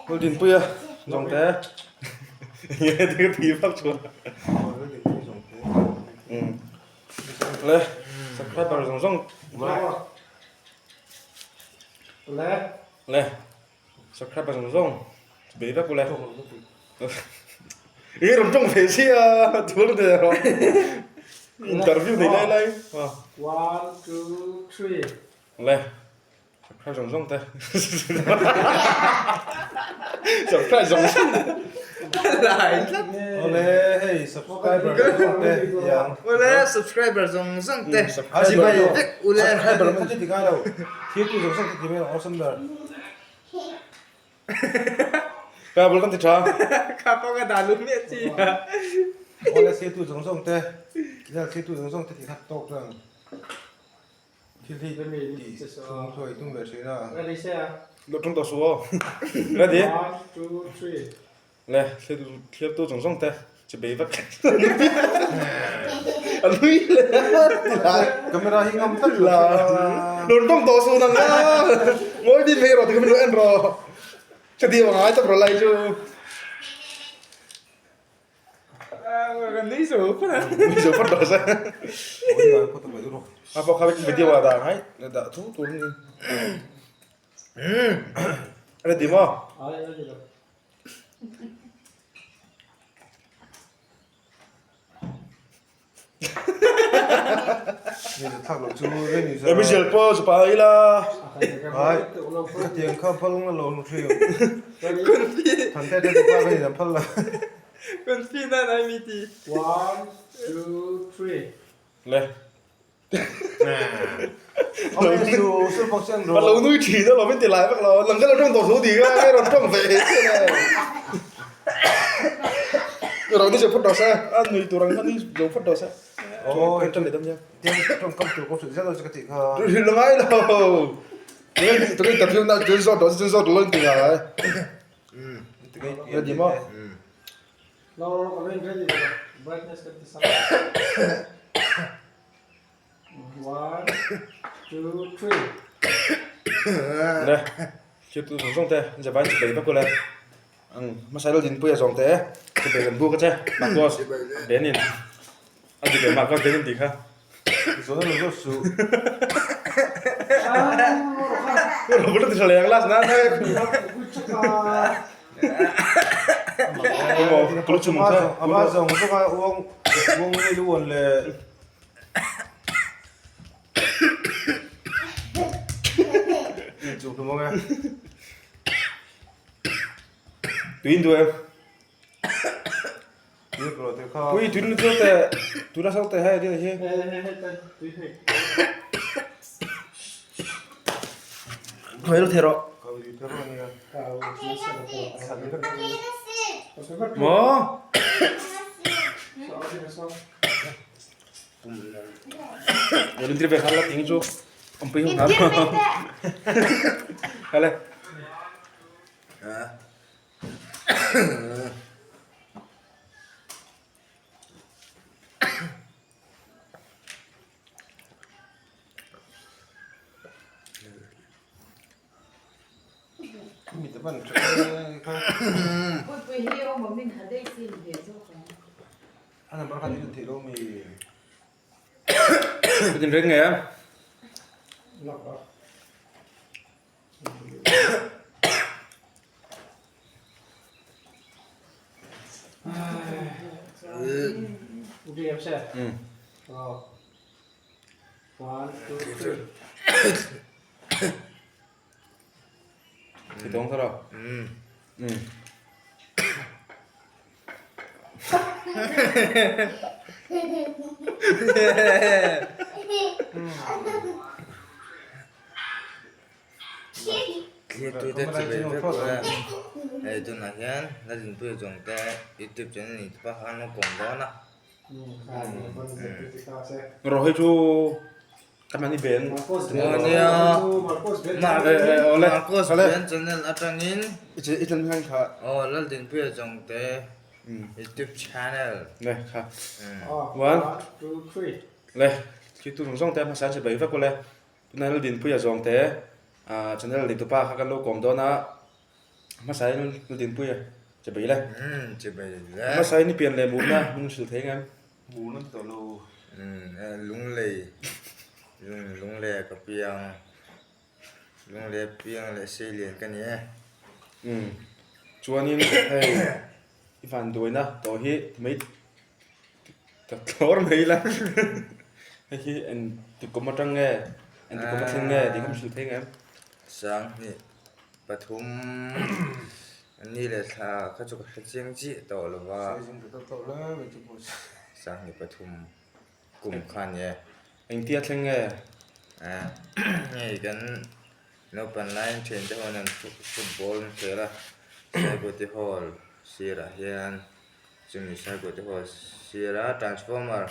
Laldinpuia zawngte nge ti ka ti vak chuan le subscriber zawng zawng le le subscriber zawng zawng bei vek ule i rawn tawng ve sia thul te rawh interview nei lai lai 1 2 3 le Subscribe zawng zawng te. Subscribe zawng zawng. Lai tlat. Ole hei subscriber zawng te tiang. Ole subscriber zawng zawng te. Subscriber vek ule. Subscriber kha chu ti ngai lo. Thirtu zawng zawng te ti mai ang awesome ber. Ka bul kan ti tha. Kha pawh ka dah lut miah chi a. Ole thirtu zawng zawng te. Thirtu zawng zawng te ti khat tawk reng. Thil hi tih chhung chu a tum ve thin a. Lo ṭawng tawh suh aw. Ready? Le, thlir tu zawng zawng te chi bei vek. A nui le a. Camera hi ngam tlat lo. Lo ṭawng tawh suh nang a. Ngawi bik mai rawh ti kha min lo en rawh. Ka ti ang ai tak rawh lai chu. Nui zo phawt a. Nui zo phawt rawh se. A pawh kha video ah dah ngai dah thu tur ni. Ready maw? Michel pawh chu pa ila. Ai, khatiang kha phal nga lo hriu. Thante te pa ka ni phal la. Confi na nai mi ti. 1 2 3 Le. Lo lo nui thin a lo min ti lai vek lo. Lang ka lo tawng tawh su ti ka ka rawn tawng ve he chian e. Rawn ni zo phawt rawh se. A nui tur ang kha ni zo phawt rawh se. Aw, Kan tawng leh dam nia. Tawng kam tur pawh hrilh zet lo chu ka tih kha. Hrilh lo ngai lo. Tunge interview na chun zawt rawh se chun zawt lo in ti ngai. Ready maw? Lo ready brightness kan ti sang. 1 2 3 Le, thil tu zawng zawng te Japan chi bei vek ule. Ang hmasa lo dinpui a zawng te chi bei kan buk a che. Marcos Benin. A dik em Marcos Benin tih kha. Zawng lo zawk suh. Robert ti tha leh ang last na. Ama zawng zawng a uang uang ngei lu an le. Chu hlum ang e. Tuin duh em? Tui pawh te kha. Pui tuin lu chu te tuna sau te hei hi. Hei lu thei rawh. Maw? Rồi đi về khá là tiếng chú. Ông phi không hả? Khá lên. A number kha ti lo mi. Ka tin reng nge a. Thì tông sao đâu? Ừ. Thlir te chi ve vek pawh a hei tunah hian Lalrinpuia zawng te youtube channel ni te pawh khan a kawm dawn a. Rawh hi chu ka mahni ben. Nia Marcos Ben channel atangin I channel hian kha. Aw Lalrinpuia zawng te youtube channel. Le kha. One. Le. Thlitu zawng zawng te hmasa an che bai vek ule. Tunah hian Dinpuia zawng te ah channel neitupa kha kan lo kawm dawn a, hmasa in Dinpuia che bai le. Umm che bai le. Hmasa in i pian leh murna min hrilh thei ngem? Murna ti tawh lo. Umm lunglei lunglei ah ka piang lunglei a piang leh seilian ka ni e. Umm chuanin hei i van duaina tawh hi mai Ta thlawr mai ila hei hi eng ti kum atang nge eng ti kum a thleng nge tih kha min hrilh thei ngem? Sanghnih pathum ni leh thla kha chu ka hre chiang chiah tawh lo va Sanghnih pathum kum kha a ni e. Engtia thleng nge? Hei kan naupan laiin thiante ho hian football an khel a Saikawti hall sirah hian. Chumi Saikawte ho sira transformer.